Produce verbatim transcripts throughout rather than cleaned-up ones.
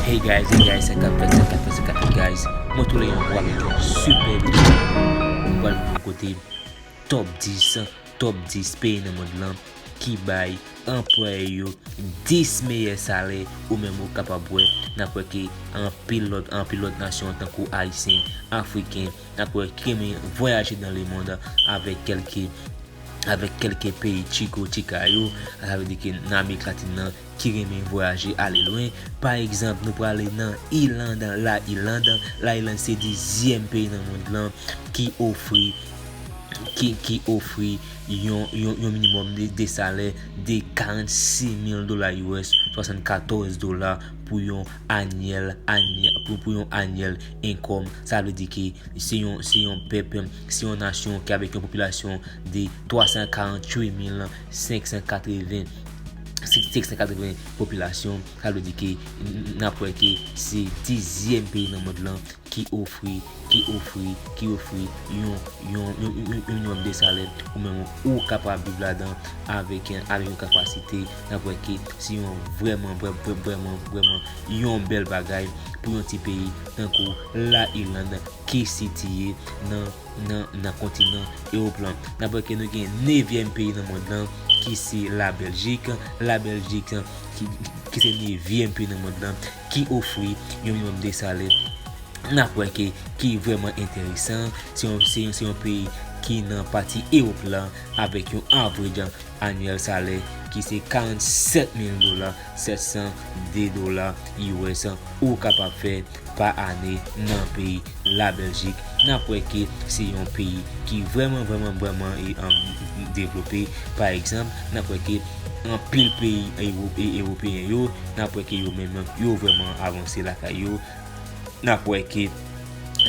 Hey guys, hey guys, sa k ap fèt, sa k ap fèt, sa k ap fèt, guys. Mwen tou lè yon kou avèk yon sipè videyo. Mwen pral yon kote top dis, top dis peyi nan mond lan ki bay anplwaye yo dis meyè salè ou menm ou kapab wè. N ap wè ke anpil lòt, anpil lòt nasyon tankou Ayisyen, Afriken, n ap wè ki renmen vwayaje nan lemonn avèk kèlke avèk kèlke peyi tchiko tchika yo, sa vle di ke nan Amerik Latin nan, ki renmen vwayaje ale lwen. Pa egzanp, nou prale nan Iland, la Iland, la Iland se dizyèm peyi nan mond lan ki ofri ki, ki ofri yon, yon, yon minimòm de, de salè de karannsis mil dola U S, swasannkatòz dola pou yon anyèl, anyèl pou, pou yon anyèl income. Sa vle di ke se yon, se yon pèp, se yon nasyon ki avèk yon popilasyon de twa san karanntuit mil senk san katreven, senk san katreven popilasyon. Sa vle di ke n ap wè ke se dizyèm peyi nan mond lan ki ofri, ki ofri, ki ofri yon, yon, yon, yon, yon minimòm de salè ou menm ou kapab viv ladan avèk, avèk yon kapasite. N ap wè ke se yon vrèman, vrè-, vrè-, vrèman, vrèman yon bèl bagay pou yon ti peyi tankou la Iland ki sitiye nan, nan, nan kontinan Ewòp lan. N ap wè ke nou gen nevyèm peyi nan mond lan ki se la Bèljik. La Bèljik ki, ki se nevyèm peyi nan mond lan ki ofri yon minimòm de salè. N ap wè ke ki vrèman enteresan, se yon, se yon, se yon peyi ki nan pati Ewòp lan avèk yon average anyèl salè ki se karannsèt mil dola, sèt san de dola U S ou kapab fè pa ane nan peyi la Bèljik. N ap wè ke se yon peyi ki vrèman, vrèman, vrèman e, um, devlope. Pa egzanp, n ap wè ke anpil peyi ewo-, e, ewopeyen yo, n ap wè ke yo menm yo vrèman avanse lakay yo. N ap wè ke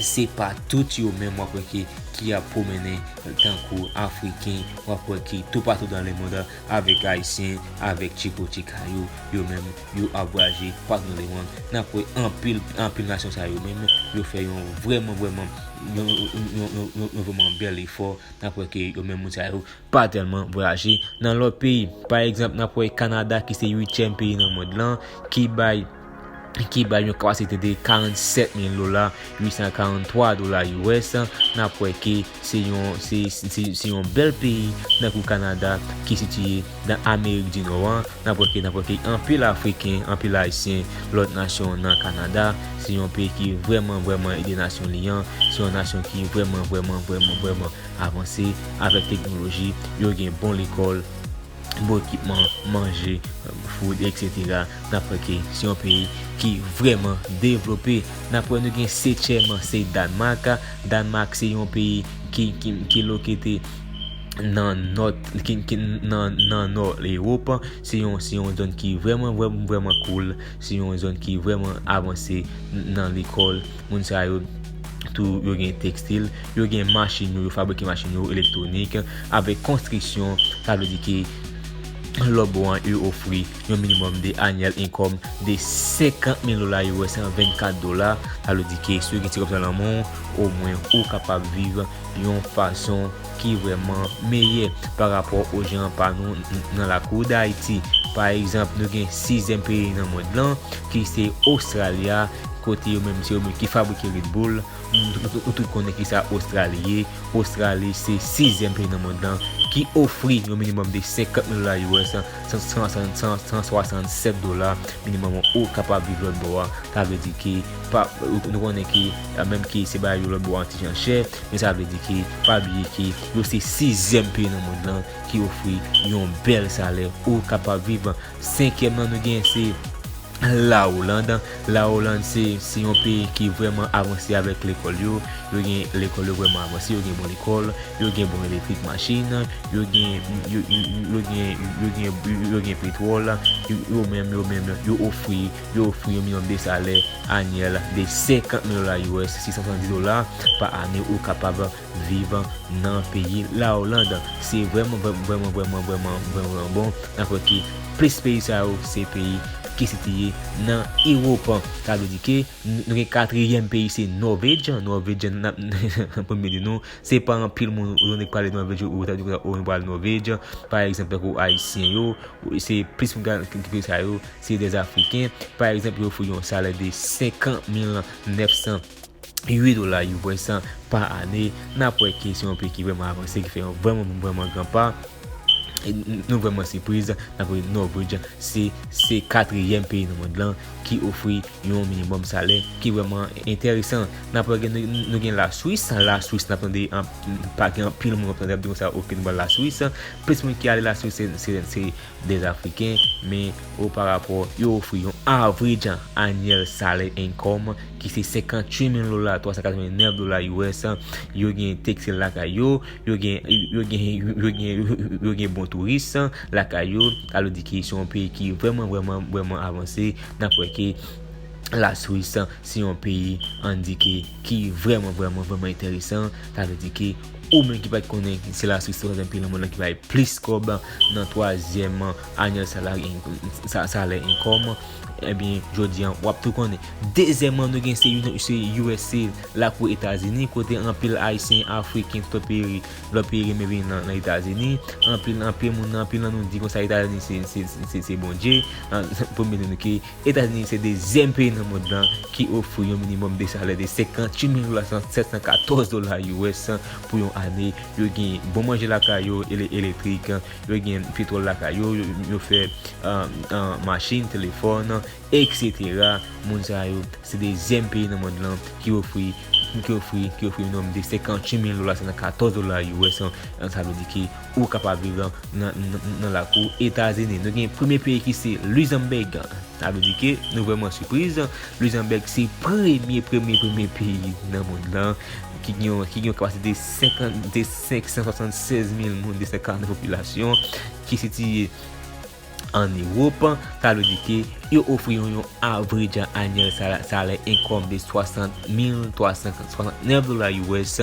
se pa tout yo menm w ap wè ke ki ap pwomennen tankou Afriken, w ap wè ke toupatou dan lemonn avèk Ayisyen, avèk tchiko tchika yo, yo menm yo ap vwayaje patou nan lemonn. N ap wè anpil, anpil nasyon sa yo menm, yo fè yon vrèman, vrèman, yon, yon, yon, yon, yon vrèman bèl efò. N ap wè ke yo menm moun sa yo pa tèlman vwayaje nan lòt peyi. Pa egzanp, n ap wè Kanada ki se uityèm peyi nan mond lan, ki bay, ki bay yon kapasite de karannsèt mil dola, uit san karanntwa dola U S. N ap wè ke se yon, se, se, se yon bèl peyi tankou Kanada ki sitiye nan Amerik di Nò an. N ap wè ke, n ap wè ke anpil Afriken, anpil Ayisyen, lòt nasyon nan Kanada. Se yon peyi ki vrèman, vrèman ede nasyon li an. Se yon nasyon ki vrèman, vrèman, vrèman, vrèman avanse avèk teknoloji. Yo gen bon lekòl, bon ekipman, manje, food, et cetera. N ap wè ke se yon peyi ki vrèman devlope. N ap wè nou gen setyèm, se Dànmak. Dànmak se yon peyi ki, ki, ki lokete nan nò, ki, ki nan, nan nò Ewòp. Se yon, se yon zòn ki vrèman, vrèman, vrèman cool. Se yon zòn ki vrèman avanse nan lekòl. Moun sa yo tou, yo gen tekstil, yo gen machin yo, yo fabrike machin yo, elektwonik, avèk konstriksyon. Sa vle di ke lòtbò an, yo ofri yon minimòm de anyèl income de senkant mil dola U S, vennkat dola. Sa vle di ke si w gen ti kòb sa nan men w, omwen ou kapab viv yon fason ki vrèman meyè pa rapò o jan pa nou n-, nan lakou Dayiti. Pa egzanp, nou gen sizyèm peyi nan mond lan, ki se Ostrali a, kote yo menm se yo menm ki fabrike Red Bull. Nou, nou, nou tout konnen kisa Ostrali ye. Ostrali se sizyèm peyi nan mond lan ki ofri yon minimòm de senkant mil dola U S, san, san, san, san, san swasannsèt dola minimòm ou kapab viv lòtbò a. Sa vle di ke, pa, nou konnen ke, menm ke se bagay yo lòtbò a ti jan chè, men sa vle di ke, pa bliye ke yo se sizyèm peyi nan mond lan ki ofri yon bèl salè ou kapab viv. Senkyèm nan nou gen se La Oland. La Oland se, se yon peyi ki vrèman avanse avèk lekòl yo. Yo gen lekòl yo vrèman avanse, yo gen bon lekòl, yo gen bon elektrik machin, yo gen, yo, yo, yo gen, yo gen, yo gen petwòl, yo, yo menm, yo menm, yo ofri, yo ofri yon minimòm de salè anyèl de senkant mil dola U S, sis san swasanndis dola pa ane ou kapab viv nan peyi La Oland. Se vrèman, vrèman, vrèman, vrèman, vrèman, vrèman bon. N ap wè ke plis peyi sa yo, se peyi ki sitiye nan Ewòp. Sa vle di ke n-, nou gen katriyèm peyi, se Nòvèj. Nòvèj, n ap, pou m di nou, se pa anpil moun ou tande pale Nòvèj, ou ta di konsa, ou pral Nòvèj. Pa egzanp, tankou Ayisyen yo, se plis moun ki, ki, ki sa yo, se dè Afriken. Pa egzanp, yo ofri yon salè de senkant mil nèf san uit dola U S pa ane. N ap wè ke se yon peyi ki vrèman avanse, ki fè yon vrèman, vrèman gran pa. E n-, nou vrèman sipriz, n ap wè Nòvèj, se, se katriyèm peyi nan mond lan ki ofri yon minimòm salè ki vrèman enteresan. N ap wè gen, nou, nou gen Laswis, Laswis n ap tande, an, pa gen anpil moun k ap tande, ap di konsa, oke, nou pral Laswis. Plis moun ki ale Laswis, se, se, se dè Afriken, men o parapò, yo ofri yon average annual salary income ki se senkant uit mil dola, twa san katreven nèf dola U S. Yo gen tekstil lakay yo, yo gen, yo gen, yo gen, yo gen bon touris lakay yo. Sa vle di ke se yon peyi ki vrèman, vrèman, vrèman avanse. N ap wè ke Laswis se yon peyi, ann di ke, ki vrèman, vrèman, vrèman enteresan. Sa vle di ke ou menm ki pa t konnen se Laswis se twazyèm peyi nan mond lan ki bay plis kòb nan twazyèm annual salary in-, sa-, salary income, ebyen, jodi a, w ap tou konnen. Dezyèmman, nou gen se, se U S A, lakou Etazini, kote anpil Ayisyen, Afriken, tout lòt peyi, lòt peyi renmen vin nan, nan Etazini. Anpil, anpil moun, anpil nan nou di konsa Etazini se, se, se, se Bondye. An, pou m di nou ke Etazini se dezyèm peyi nan mond lan ki ofri yon minimòm de salè de senkant uit mil sèt san katòz dola U S pou yon ane. Yo gen bon manje lakay yo, ele-, elektrik, yo gen petwòl lakay yo, yo, yo fè, ah, ah, machin, telefòn, et cetera. Moun sa yo, se dezyèm peyi nan mond lan ki ofri, ki ofri, ki ofri yon minimòm de senkant uit mil dola, sèt san katòz dola U S, sa vle di ke ou kapab viv nan, nan, nan lakou Etazini. Nou gen premye peyi ki se Lizanbèg. Sa vle di ke nou vrèman sipriz. Lizanbèg se premye, premye, premye peyi nan mond lan ki gen yon, ki gen yon kapasite senkant, de senk san swasannsèz mil moun, de san karannèf popilasyon, ki sitiye an Ewòp. Sa vle di ke yo ofri yon, yon average annual sala-, salary income de swasant mil twa san swasannnèf dola U S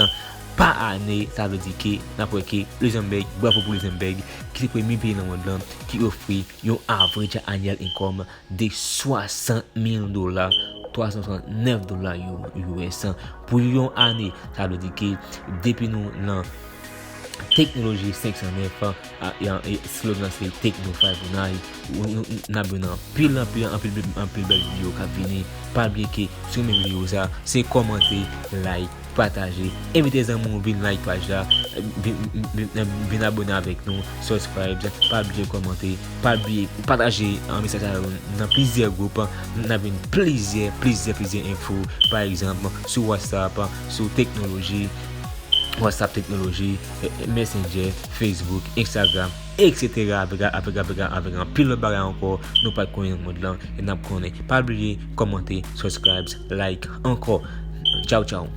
pa ane. Sa vle di ke n ap wè ke Lizanbèg, bravo pou Lizanbèg, ki se premye peyi nan mond lan ki ofri yon average annual income de swasant mil dola, twa san swasannnèf dola U-, U S pou yon ane. Sa vle di ke depi nou nan teknoloji senk san nèf, a, e, e, slogan se Techno Five Nine. Ou, ou, n ap jwenn anpil, anpil, anpil, anpil bèl videyo k ap vini. Pa bliye ke si w renmen videyo sa, se kòmante, like, pataje, envite zanmi w vin like paj la, vin, vin, vin, vin abone avèk nou, subscribe, pa bliye kòmante, pa bliye pataje, an, mesaj sa yo nan plizyè gwoup, n ap jwenn plizyè, plizyè, plizyè enfo, pa egzanp, sou WhatsApp, sou teknoloji, WhatsApp teknoloji, eh, Messenger, Facebook, Instagram, et cetera, avèk, avèk, avèk, avèk anpil lòt bagay ankò, nou pa t konnen nan mond lan, e n ap konnen. Pa bliye kòmante, subscribe, like ankò. Tchaw, tchaw.